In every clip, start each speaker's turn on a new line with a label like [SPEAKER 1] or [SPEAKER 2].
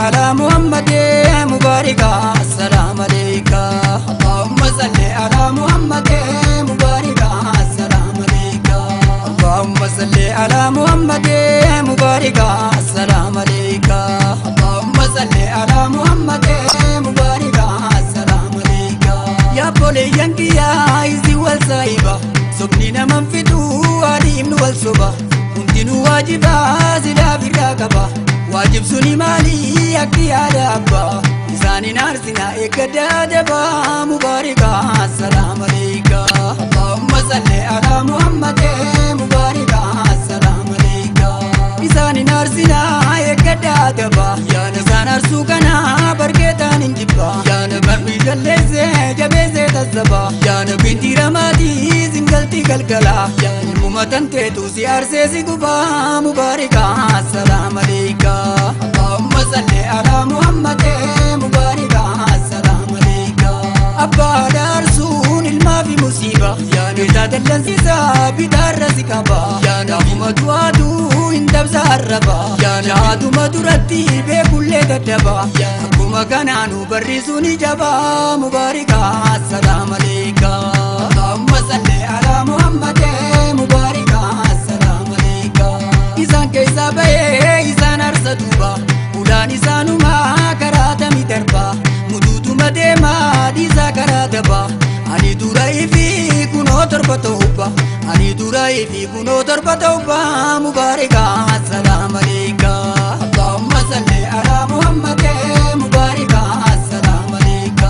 [SPEAKER 1] ala Muhammad mubarika assalamu alayka. Allahumma salli ala Muhammad mubarika assalamu alayka. Allahumma salli ala Muhammad mubarika assalamu alayka. Allahumma salli ala Muhammad mubarika assalamu alayka. Yaa boleeyyan kiyyaa, isin wal saahiba, sobni naman fiduu, adiimnu wal soba. Hundinuu waajibaa silaaf irraa qaba. Waajib suni maali? Akki yaada abbaa isaanin aarsinaa eeggaddaa jabaa. Mubaarika assalamu alayka. Allahumma salli ala Muhammad mubaarika assalamu alayka. Isaanin aarsinaa eeggaddaa jabaa. Isaan aarsuu kana barkeetaan hin jibba. Barri jalleessee jabeessee tassaba. Binti ramaatii singaltii galgala. Ilmuma tanteetu si aarsee si gubaa. Mubaarika assalamu alayka. Allahumma salli ala Muhammad mubaarika assalamu alayka. Abbaa daarsuun ilmaa fi musiiba. Bitaa dallansiisaa, bitaarra si qaba. Gaafuma du'aatu hin dabsa arraba. Shaatuma duratti beekullee daddaba. Akkuma kanaanu barriisuun jaba. Mubaarika assalamu alayka. Allahumma salli ala Muhammad mubaarika assalamu alayka. Isaan keessaa bahee isaan arsa duuba. Ulaan isaanumaa karaa tami darba. Mutuutuma deemaa dhiisaa karaa daba. Ani dura ifi kunoo 7 ta'ubba. Ani dura ifi kunoo 7 ta'ubba. Mubaarika assalamu alayka. Allahumma salli ala Muhammad mubaarika assalamu alayka.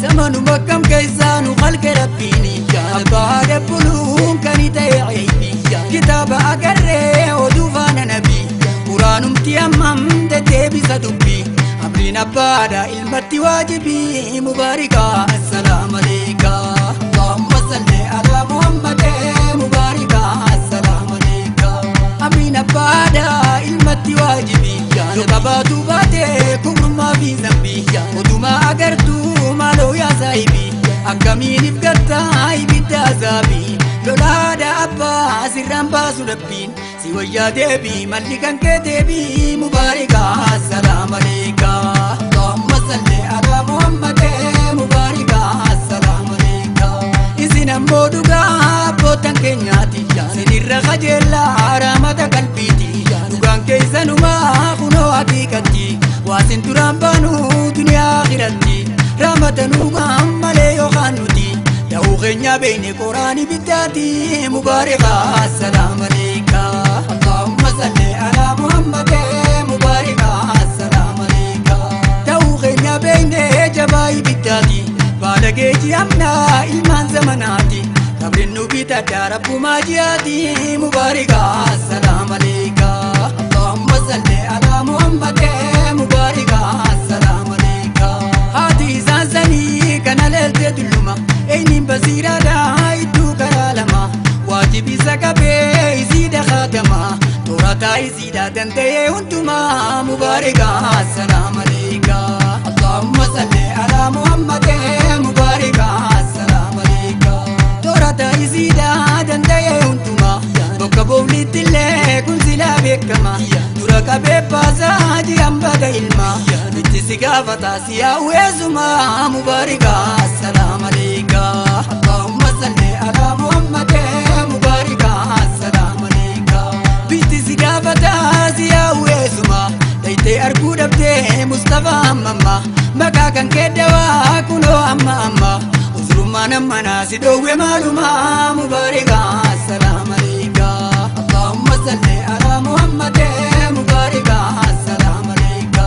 [SPEAKER 1] Zamanuma kam keessaa nu halke Rabbiini. Abbaa dabbuluun kan ta'e ceebi. Kitaaba agarree oduu faana nabii. Quraanumti hammam deddeebisa dubbii. Amriin abbaadha ilmatti waajibii. Mubaarika assalamu alayka. Allahumma salli ala Muhammad mubaarika assalamu alayka. Amriin abbaadha ilmatti waajibii. Yoo qabaatu baate kubrummaa fi zambii. Oduma agartuu maaloo yaa saahibii. Akkamiin if gattaa ibidda azaabii? Lolaadha abbaa sirraan baasu Rabbiin. Si wayyaa deebii malli kan kee deebii. Mubaarika assalamu alayka. Allahumma salli ala Muhammad mubaarika assalamu alayka. Isin ammoo dhugaa abbootan keenyaati. Sinirra qajeellaa raamata qalbiiti. Dhugaan keessanumaa kunoo haqiiqatti. Waasin duraan baanu duniyaa akhiratti. Raamata nuugaan malee yookaan nuti. Ta'uu keenya beekne qoraani biddaati. Mubaarika assalamu alayka. Allahumma salli ala Muhammad mubaarika assalamu alayka. Ta'uu keenya beekne jabaa ibiddaati. Baala geeji amnaa ilmaan zamanaati. Qabrin nu bitadha Rabbumaa ji'aati. Mubaarika assalamu alayka. Allahumma salli ala Muhammad mubaarika assalamu alayka. Haati isaan sanii kana leelte dulluma. Eenyuun basiiraadha iddoo karaa lama. Waajibi isa qabee isiidha kaatama. Toorataa isiidha danda'ee hundumaa. Mubaarika assalamu alayka. Allahumma salli ala Muhammad mubaarika assalamu alayka. Toorataa isiidha danda'ee hundumaa. Bakka boolitti illee kun silaa beekama. Dura qabee baasaa jiran bada ilma. Itti si gaafataa si yaa'u. Mubaarika assalamu alayka. Allahumma salli ala Muhammad mubaarika assalamu alayka. Bitti si gaafataa si yaa'u eessuma. Dayitee arguu dhabdee Mustafaa ammamma. Maqaa kan kee dawaa kunoo amma amma. Uzrummaan ammanaa si dhoowwe maaluma? Mubaarika assalamu alayka. Allahumma salli ala Muhammad mubaarika assalamu alayka.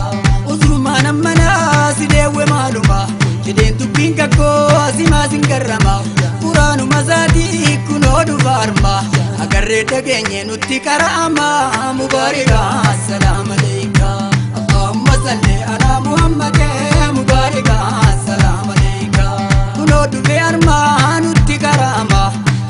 [SPEAKER 1] Uzrummaan ammanaa si dheewwe maaluma? Jedheen dubbiin kakkoo asimaa sin garrama. Quraanuma isaatii kunoo dhufa arma. Agarree dhageenye nutti qara'ama. Mubaarika assalamu alayka. Allahumma salli ala Muhammad mubaarika assalamu alayka. Kunoo dhufe armaa nutti qara'ama.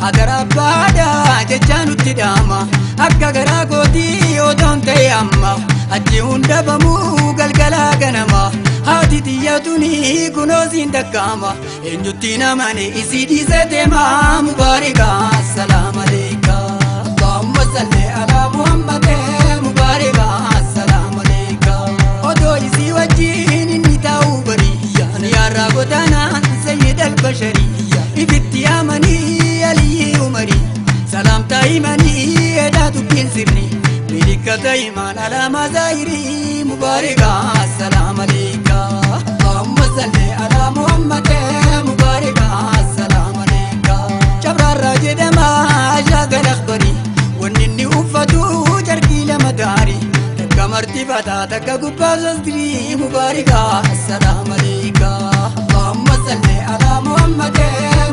[SPEAKER 1] Hadara abbaadha jecha nutti dhaama. Akka garaa kootii otoon ta'e amma. Achi hunda bamuu galgalaa ganama. Haati xiyyatuni kunoo siin dakkaama. Eenyutti namani isii dhiise deema? Mubaarika assalamu alayka. Allahumma salli ala Muhammad mubaarika assalamu alayka. Odoo isii wajjin. Irraa himanii edaa dubbiin sirri milikata imaan alaamaa zaahirii mubaarika assalaam aleeyka. Allahumma salli alaa Muhammad mubaarika assalaam aleeyka. Cabraarraa jedhama shaagal akhbarii wanni inni uffatu carqii lama daarii takka martifataa takka gubbaa sastrii mubaarika assalaam aleeyka. Allahumma salli alaa Muhammad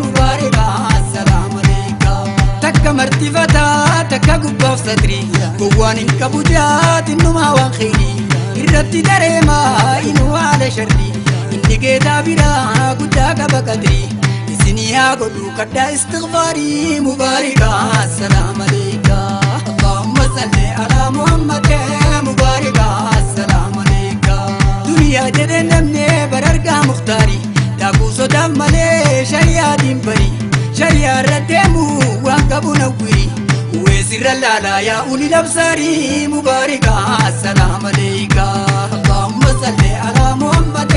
[SPEAKER 1] mubaarika assalaam aleeyka. Takka martifataa takka gubbaaf satrii gowwaan hin qabu jaatinnumaa waan kheyrii irratti dareemaa inuu haala sharrii inni geetaa biraa guddaa qaba qadrii isinii haa godhu kadhaa istighfaarii mubaarika assalaam aleeyka. Allahumma salli alaa Muhammad mubaarika assalaam aleeyka. Duniyaa jedhee namne barargaa muktaarii daakuu sodaaf malee shari'aa diinbarii shari'aa irra deemu waan qabu nawwiri weesirra laalaa yaa uli labsaarii mubaarika assalaam aleeyka. Allahumma salli alaa Muhammad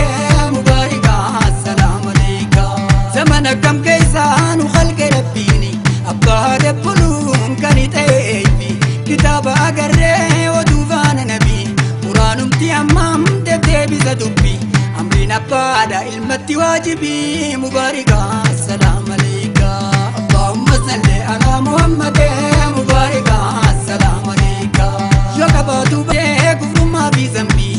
[SPEAKER 1] mubaarika assalaam aleeyka. Zamana kam keessaa nu khalqe rabbiini abbaa dabbuluun kan ta'eefi kitaaba agarree oduu faana nabii quraanumti ammam deddeebisa dubbi amriin abbaadha ilmatti waajibii mubaarika assalaam aleeyka. Allahumma salli alaa Muhammad mubaarika assalaam aleeyka. Yoo qabaatu bee kufrummaa fi zambii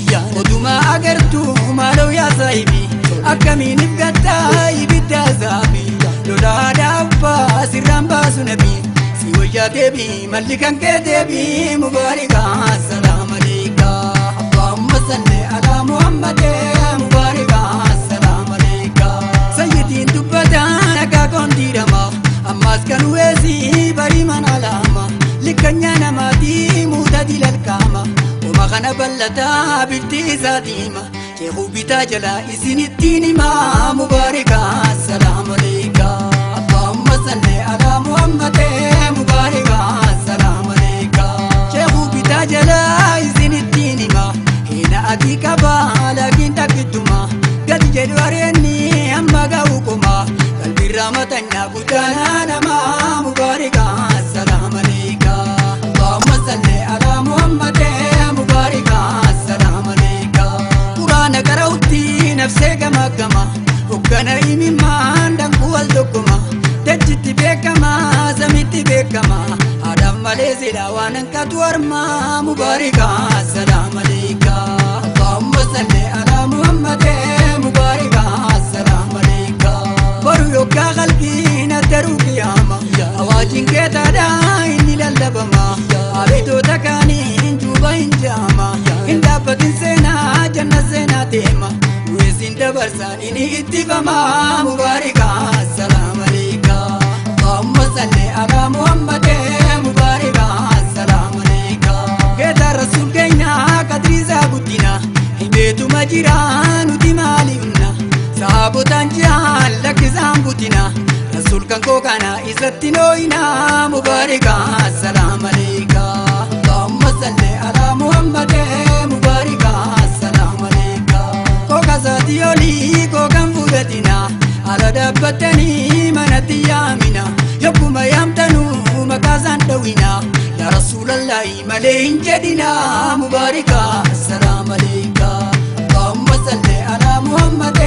[SPEAKER 1] odumaa agartuu maaloo yaa saahibii akkamiin if gattaa ibidda azaabii lolaadha abbaa sirraan baasu nabii si wayyaa deebii malli kan kee deebii mubaarika assalaam aleeyka. Allahumma salli alaa Muhammad mubaarika assalaam aleeyka. Sayyidiin dubbataan akaakoon diirama ammaas kan weesii barii mana lama likkanyaa namaatii muutati lalkaama oma kana bal'ataa bifti isaa diima ceekuu bitaa jalaa isinittiin himaa mubaarika assalaam aleeyka. Allahumma salli alaa Muhammad mubaarika assalaam aleeyka. Ceekuu bitaa jalaa isinittiin himaa hina adii qabaa laakiin takkittuma gadi jedhu areenni amma ga'u koma qalbiirraa matanyaa guddaanaa namaa mubaarika assalaam aleeyka. Allahumma salli alaa Muhammad mubaarika assalaam aleeyka. Quraana qara'utti nafsee gama gama hoggana imimmaan danquu wal tokkoma dachitti beekama samitti beekama haadhaaf malee silaa waan hanqatu harmaa mubaarika assalaam aleeyka. Allahumma salli alaa Muhammad mubaarika assalaam aleeyka. Boru yoggaa qalbiin addaruu qiyaama awaajiin keetaadhaa inni lallabama abitoota kaaniin juuba hin jaama hin dhaabbatin seenaa janna seenaa deema weesiin dabarsaan inni ittifama mubaarika assalaam aleeyka. Allahumma salli alaa Muhammad mubaarika assalaam aleeyka. Geetaa rasuul keenya qadriisaa guddina himeetuma jira nuti maaliifna saabotaan ji'aan lakkisaan butina rasuul kan koo kana isatti nooyina mubaarika assalaam aleeyka. Allahumma salli alaa Muhammad mubaarika assalaam aleeyka. Kooka isaatii olii kookan fudhatina ala dhaabbattanii manatti yaamina yokkuma yaamtanuu maqaa isaan dhawina yaa rasuulallahi malee hin jedhina mubaarika assalaam aleeyka. Allahumma salli alaa Muhammad